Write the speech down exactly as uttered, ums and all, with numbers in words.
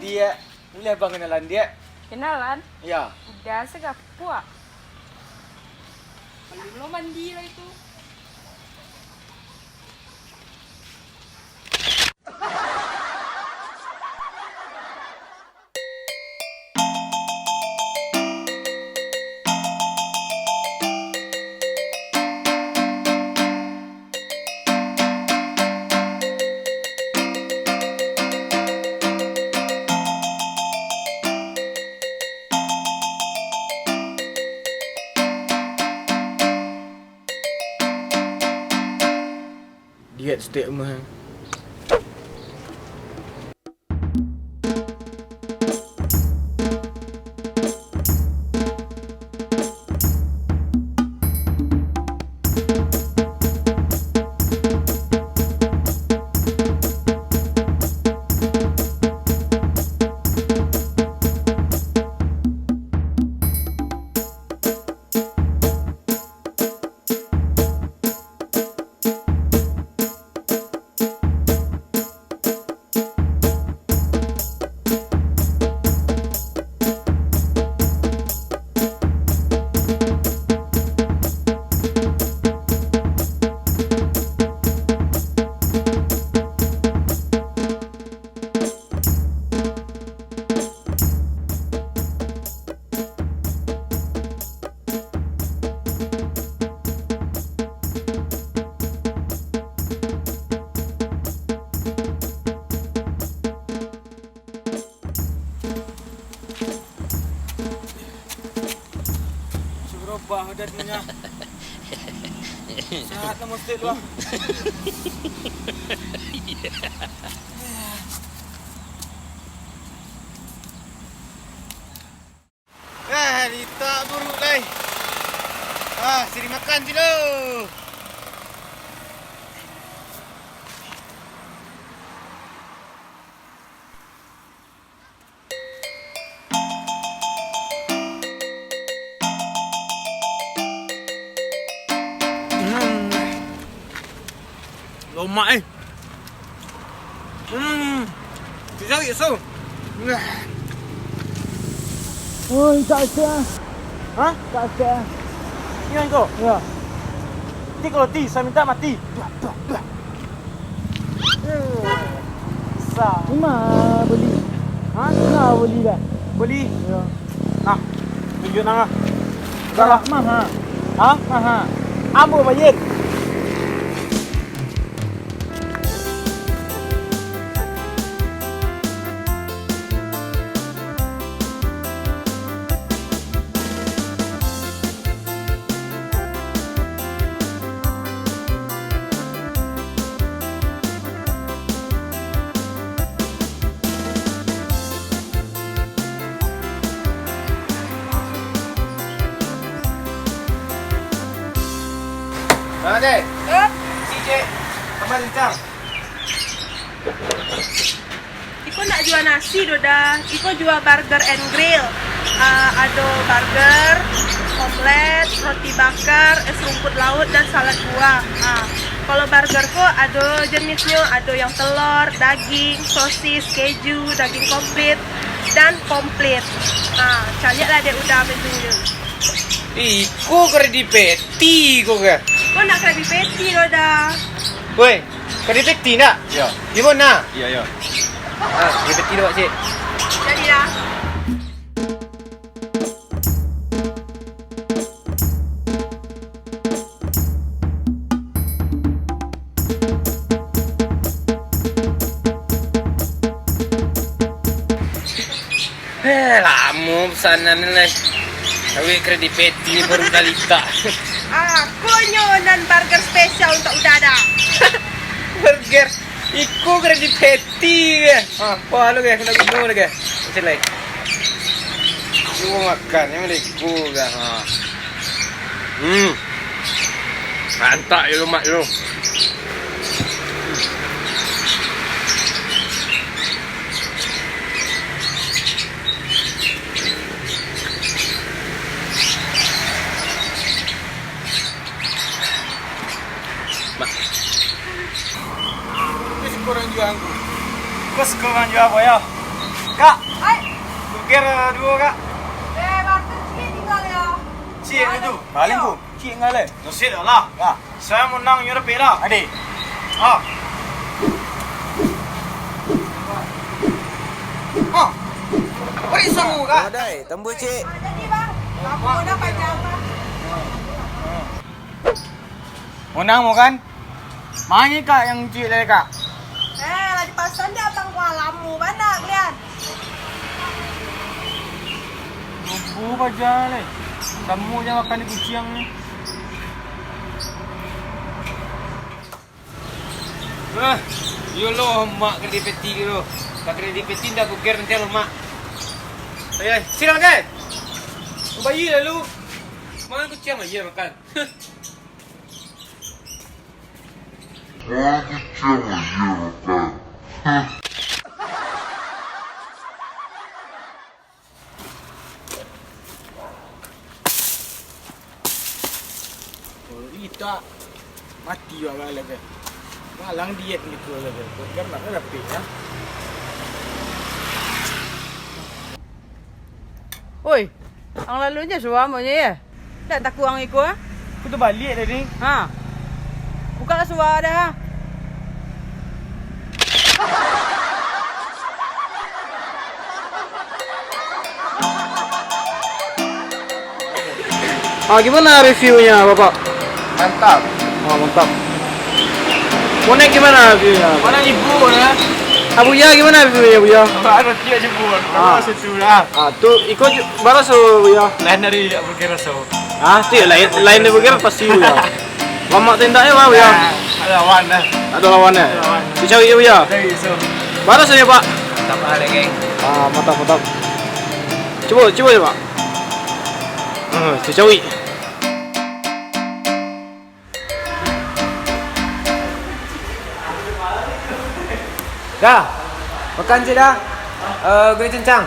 Diak, buliah bang kenalan, Diak? Kenalan? Ya. Udah, sagapuak. Belum lo mandi lah itu. Diet stek rumah. Surabah udah dunia. Sehat lah mustik lu, ah. Ah, litak buruk lai. Ah, siri makan silo. Hmm. Lomak, eh. Hmm. Sisa iso. Oi, tak asyik ah. Hah? Tak asyik ah. Iyo, iko? Iyo. Ti kalau ti, saya minta mati. Dah, dah, dah. Sa. Ima beli? Hah? Ima beli dah? Beli? Iyo. Nah, tunjuk nang ah. Dah lah. Maha. Hah? Maha. Ambo bayar. Mana, Cek? Eh? Si, Cek. Tambah lincang. Iko nak jua nasi doh, Da. Iko jua burger and grill. Ah, ado burger, omelet, roti bakar, es rumput laut, dan salad buah. Ah, kalau burger ko ado jenisnyo, ado yang telor, daging, sosis, keju, daging komplit, dan komplit. Ah, caliak lah dek Uda menunyo. Iko Krabby Patty ko kah? Ko nak Krabby Patty doh, Da. Woi, Krabby Patty nak? Yo. Di mana? Yo, yo. Ah, Krabby Patty dua, Cik. Jadi lah. Eh, lamo pesanan ni lai. Tapi Krabby Patty baru ka litak. Ah, ko nyo nan burger spesial untuak Uda, Da. Burger? Iko Krabby Patty. Ti, ge. Ah, wah, lo, ge, kena guna, ge. Macam lai. Cubo makan, yang maliku, ge. Ha. Hmm. Mantap, yo, lemak, yo. Mak. Ko siko urang jua angku. Ko siko urang jua apo yo? Kak. Hai. Burger, eh, duo, Kak. Eh, barter ciek tinggal yo. Ciek tu. Paling tu. Ciek tinggal, eh. Nasihat lah. Ya. Saya menang, nyo dapek lah. Ade. Ah. Ah. Beri sama, Kak. Wadai, tambah ciek. Jadi, Bang. Aku udah panjang, Bang. Monang mo kan? Mangikak yang ciek lai, Kak. Eh, lah dipasan dek abang gua, lamo bana kalian. Bubu baja lai. Kamu jangan makan di kuciang ni. Ah, yo lo, mak kredit peti lo. Tak kredit peti ndak buker nanti lo, mak. Ayah, silakan. Bayi lalu. Makan kuciang aja makan. Kalau itak, mati awak lah kan. Malang diet gitu lah kan. Kan nak rapih ya. Oi, ang lalu je suam aja ya. Dak takut ang iko ah? Aku tu balik tadi. Ha. Buka lah suara dah. Ah, gimana reviewnya, Bapak? Mantap. Oh, mantap. Monek gimana reviewnya? Mana ibu lah? Abuya gimana reviewnya, Buya? Baru dia jemput. Ah. Baru situ lah. Ah, tu iko ju-, bara so, Buya? Lain dari Abu Kiraso. Ah, tu lain, lain dari Abu Kiraso pasti, Buya. Lamak tindaknya, Buya. Ada lawan dah. Ada lawan ya? Ada lawan. Dicari ya, Buya. Dari so. Bara so nya, Pak? Mantap lah, geng. Ah, mantap, mantap. Cuba, cuba ya, Pak. Ah, dicari. Dah. Makan je dah. Eh, gulai cincang.